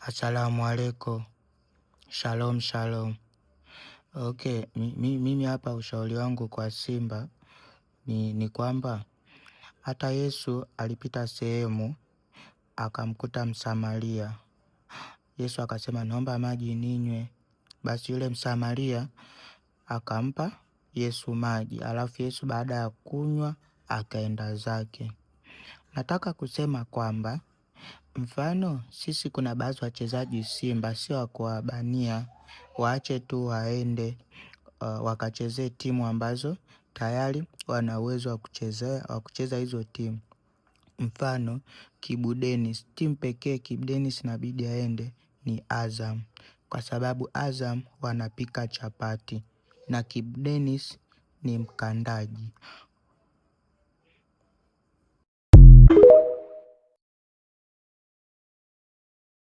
Asalamu alaikum. Shalom shalom. Okay, mimi hapa ushauri wangu kwa Simba ni kwamba hata Yesu alipita sehemu akamkuta Msamaria. Yesu akasema naomba maji ninywe. Basi yule Msamaria akampa Yesu maji, alafu Yesu baada ya kunywa akaenda zake. Nataka kusema kwamba mfano sisi kuna baadhi wachezaji Simba sio wa kuwabania, waache tu waende wakachezee timu ambazo tayari wana uwezo wa kuchezea wa kucheza hizo timu. Mfano Kibu Denis, timu pekee Kibu Denis inabidi aende ni Azam, kwa sababu Azam wanapika chapati na Kibu Denis ni mkandaji.